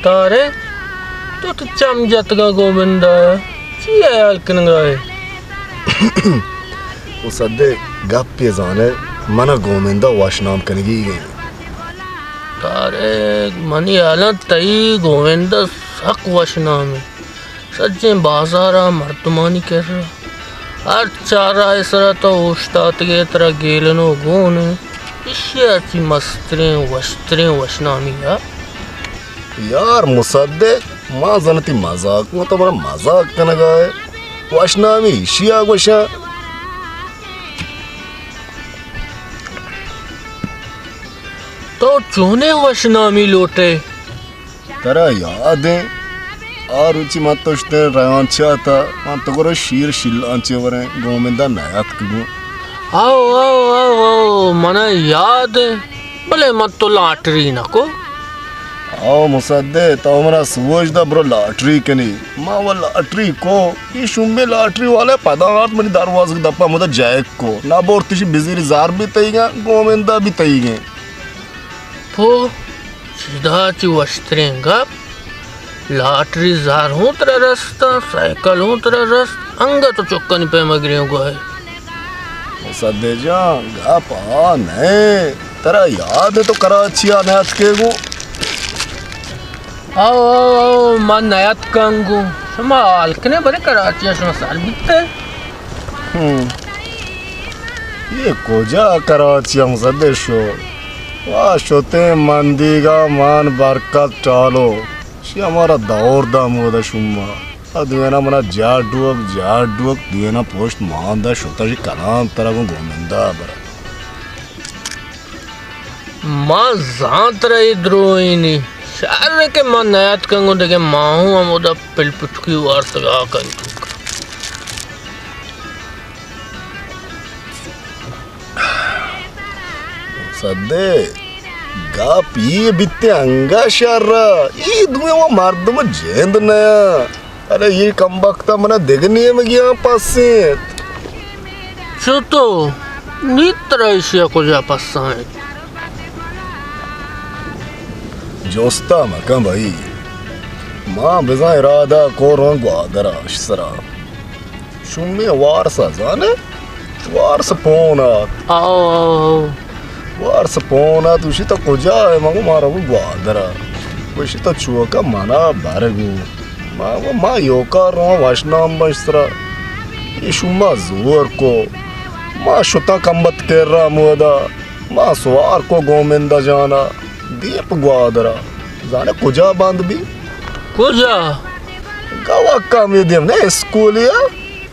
طارق، تو تو چم جتگا گومندا ءَ؟ چی ہیال کنگا ئے؟ او سدے، گپے زانے، منا گومندا وشنام کنگی گئے۔ طارق، منی ہیالاں تئی گومندا سک وشنام ایں۔ سجیں بازار ءَ مردمانی کرا ہر چارہ ءِ سرا تو اوشتاتگے، ترا گیلن ءُ گون ایں۔ ایشی ءَ چی مستریں، وشتریں وشنامی ءَ۔ یار مصدق، ما زاناں تئی مزاک گوں، تو منا مزاک کنگا ئے۔ وشنامی ایشی ءَ گوشاں۔ تو چونیں وشنامی لوٹ ئے؟ ترا یاد ایں، آ روچی من تو شتیں ریان چاتا، من تو گورا شیر شیلان چے وریں، گومندا نیاتک گوں۔ او، او، او، او، منا یاد ایں، بلے من تو لاٹری نہ کو۔ او مصدق، تو منا سوج دا برو لاٹری کنی۔ ما و لاٹری کو، ای شومیں لاٹری والے پدا آرت منی دروازگ دپا مدا جیک کو۔ نہ بورتشی بزیری زار بھی تئیگا، گومندا بھی تئیگا۔ پو، چدا چی وشتریں گپ، لاٹری زار ہوں ترا رست، سائیکل ہوں ترا رست، انگت تو چکانی پیما گریوں گوائے۔ مصدق جان، گپ آ نئے، ترا یاد ایں تو کراچی آ نیاتکے گوں؟ او، او، او، من نیاتکاں گوں۔ شما حال کنے برے کراچی ءَ شما سر بیتے۔ ہم۔ یہ کجا کراچی ہم زدے شو؟ وا شتیں مندیگا مان برکت ٹالو۔ شی ہمارا دور دا مودا شما۔ ا دوینا منا جاڑ ڈوک، جاڑ ڈوک، دوینا پشت مان دا شتا شی کلام ترا گوں گومندا برا۔ ما زانت ترا اے دروئینی۔ شر کہ من نیاتکاں گوں دگہ ما ہوں ہمودا پل پچکی وارتگا کنتوک۔ سدے، گپ اے بیتے انگا شر، اے دوئیں و مردم جند نیا۔ ارے اے کمبختا منا دگہ نیمگیاں پسینت۔ چتو؟ نی ترا ایشی ء کجا پسائینت؟ جستا مکن بھائی، ما بزاں ارادہ کو رواں گوادر ء اش سرا۔ شومیں وارس ء زانے؟ وارس پون ات۔ آؤ، آؤ، آؤ۔ وارس پون ات، گوشی تو کجا ئے؟ من گوں ما روگوں گوادر ء۔ گوشی تو چوکا منا بر گوں۔ ما گوں ما ایوکا رواں وشنام بش سرا۔ اے شوما زور کو۔ ما شتاں کمبت کرا ہمودا۔ ما سوار کو گومندہ جانا۔ دیم پہ گوادرا۔ زانے کجا بند بی؟ کجا؟ گوکا ہمے دیم نہ اسکولیا۔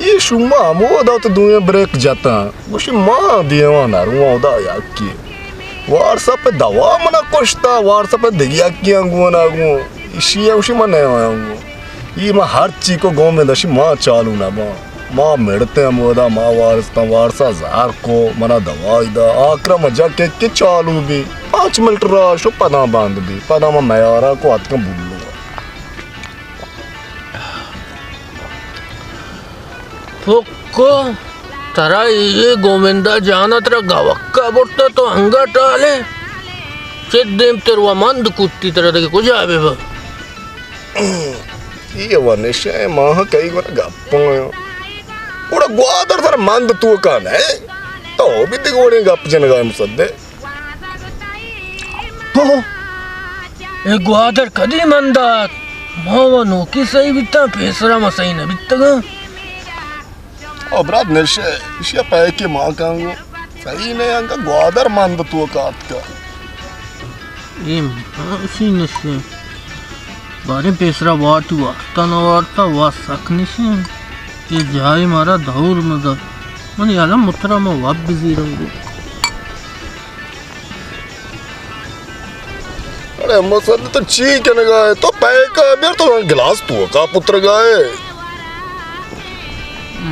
اے شوما ہمودا تو دوئیں بریک جتاں۔ گوشی ما دیواں نہ رواں ادا یکی۔ وارسا پہ دوا منا کشتا، وارسا پہ دگہ یکیاں گونا گوں۔ ایشی ء گوشی من نیایاں گوں۔ اے ما ہرچی کو گومندہ شی ما چالو نہ باں۔ ما مڑتیں ہمودا ما وارستاں، وارسا زہر کو، منا دوائی دا، آکرا ما جا کیک کہ چالو بی۔ پانچ منٹ راہ شو پدا بند بی، پدا ما میارا کو اتکاں بلو۔ پکو، ترا اے گومندہ جانا ترا گوکا برتا تو انگا ٹالے۔ چہ دیم تر و مند کتی ترا دگہ کجا بہ با۔ اے و نشہ ماہ کئی گورا گپاں۔ گڑا گوادر تر مند توکا نئے۔ تو بھی دگہ وڑیں گپ جنگا مصدق۔ ہو، اے گوادر کدی مند ات؟ ما و نوکی سہی بیتاں، پیسرا ما سہی نہ بیتگاں۔ او برات نشہ، ایشی ء پیکے ما کن گوں۔ سہی نہ انگا گوادر مند توکا اتکا۔ اے ما اشی نشہ۔ باریں پیسرا واٹی وارتا نہ وارتا، وا سک نشہ۔ اے جاہے مارا دور مدہ۔ منی حالا مترا ما واب بزیرم گوں۔ اڑے مصدق تو چی کنگا ئے؟ تو پیکا بیر تو گلاس توکا پترگا ئے۔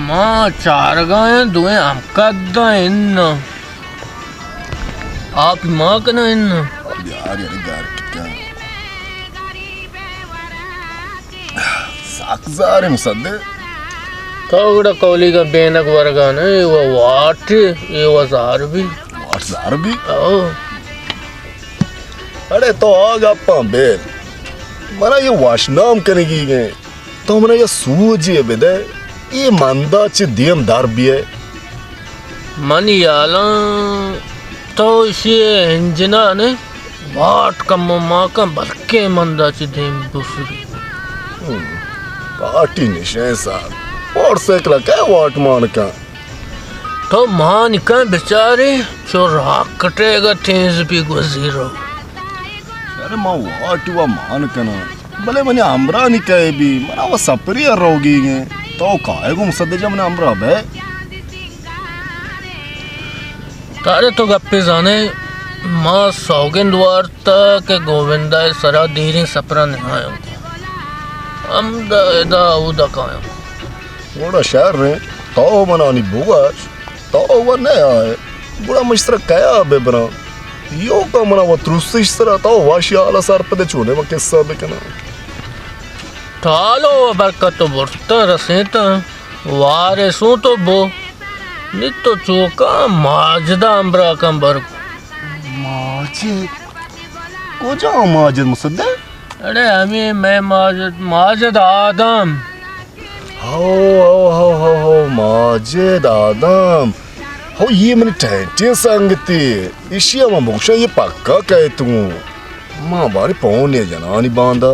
ما چارگا ایں دوئیں ہم قد ایں۔ آپ ما کنا ان۔ یار، یار، گار کتا۔ سک زار ایں مصدق۔ تو گڑا کولیگا بینگ ورگا نہ، اے و واٹ، اے و زار بی۔ واٹ زار بی؟ او۔ اڑے تو آ گپاں بیل۔ منا یہ وشنام کنگی گئے۔ تو منا یہ سوجی بدے، یہ مندا چہ دیم در بیئے۔ منی ہیالاں تو اشی انجنا نے واٹ کمو ما کن، بلکیں مندا چہ دیم بسری۔ ہم، پارٹی نشیں سال۔ موٹر سائیکل کئے واٹ مان کن؟ تو مان کن بچارے، چو راکٹے گا تیز بی گوزی رو۔ یار، ما واٹ وا مان کناں، بلے منی ہمراہ نی کئے بی، منا وا سپری ء روگی گیں۔ تو کائے گوں مصدق جان، منی ہمراہ بئے۔ تارے تو گپے زانے، ما سوگند وارتا کہ گووندا ء سرا دیریں سپرا نیایاں۔ ہمدا ادا اودا کایاں۔ گڑا شر انت، تو منا نی بگوش، تو و نیائے، گڑا من اشترا کیا ببراں؟ ایوکا منا و ترسش سرا، تو واشی حالا سرپدے، چونے من قصہ بکناں۔ ٹالو و برکت و برتاں رسینتاں، وارثوں تو بو، نی تو چوکا ماجدا ہمبراہ کن برگ۔ ماجد؟ کجا ماجد مصدق؟ اڑے ہمے مئے ماجد، ماجد آدم۔ ہو، ہو، ہو، ہو، ہو، ماجد آدم۔ ہو، یہ منی ٹینٹیں سنگتے۔ ایشی ء من بگوشاں، یہ پکا کئیت گوں۔ ما باریں پونے جنانی باندا۔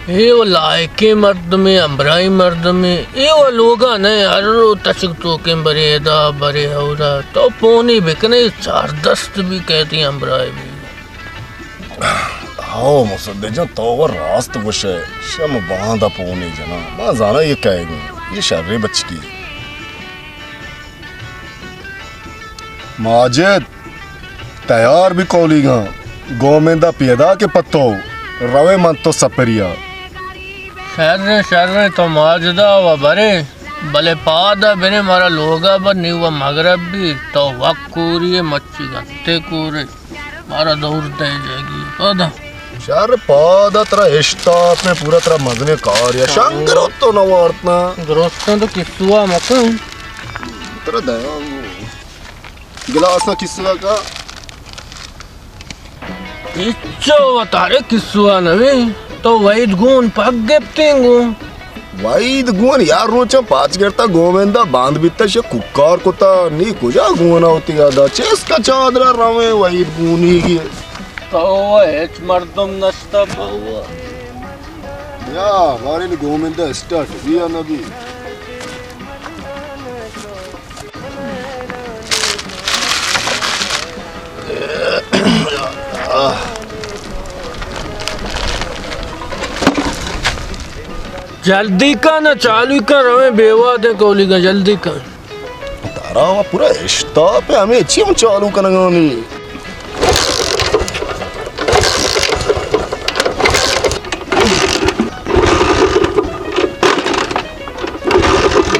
اے و لائقیں مردمے، ہمبراہیں مردمے۔ اے و لوگا نئے، ہر رو تچک توکیں برے ادا، برے ہورا۔ تو پونے بکنے، چاردست بی کئیت ہمبراہ بی۔ ہو مصدق جان، تو و راست گوشئے، شم باندا پونے جناں، ما زاناں یہ کئیگ انت، یہ شریں بچکے۔ ماجد، تیار بی کولیگاں، گومندا پیداک پہ تو، رویں من تو سپریا۔ شریں، شریں، تو ماجدا و برے، بلے پادا برے مارا لوگا بر، نی و مغرب بی، تو وک کوری مچی گتے کورے۔ مارا دور دئے جاگی۔ پادا۔ شر پادا ترا اشتاپ میں پورا ترا مزنیں کار یا۔ شنگر تو نہ وارتنا۔ درستاں تو کسوا مکن۔ ترا دیا گلاسا کسوا کا۔ اچو و تارے کسوا نوی۔ تو وحید گون پک گپتیں گون۔ وحید گون یار روچاں پاچ گرتا گووندا باند بیتا، شہ کوکار کتا، نی کجا گون آ وتی یادا، چیز کا چادرا رویں وحید گونی گی۔ تو ہچ مردم نشتا بابا۔ یا بارین گووندا اسٹارٹ بیا نبی۔ جلدی کن، چالو کن، رویں بے وادیں کولیگاں، جلدی کن۔ ترا و پورا اشتاپ ہے، ہمیں چی ہم چالو کنگانی۔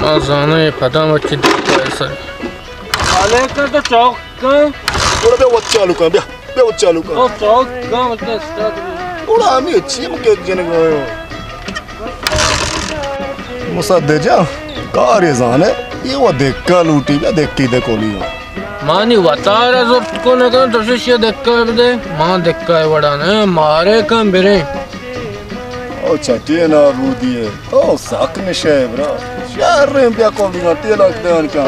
ما زاناں اے پدا مرچی دکا سر۔ علیکم تو چوک کن۔ گڑا بیا وت چالو کن، بیا، بیا وت چالو کن۔ او چوک کن، وت اسٹارٹ۔ گڑا ہمیں چی ہم کیک جنگ آیو۔ مصدق جان، کارے زانے، یہ و دکا لوٹی، بیا دکی دے کولی۔ مانی وتارا زرت کنگاں، تو شش دکا بدے، ما دکا وڑا نہ، مارے کن بریں۔ او چٹی نا رودی ہے، تو سک نشے برا۔ شہر ریم بیا کو بھی گھنٹی لگ دے ان کا۔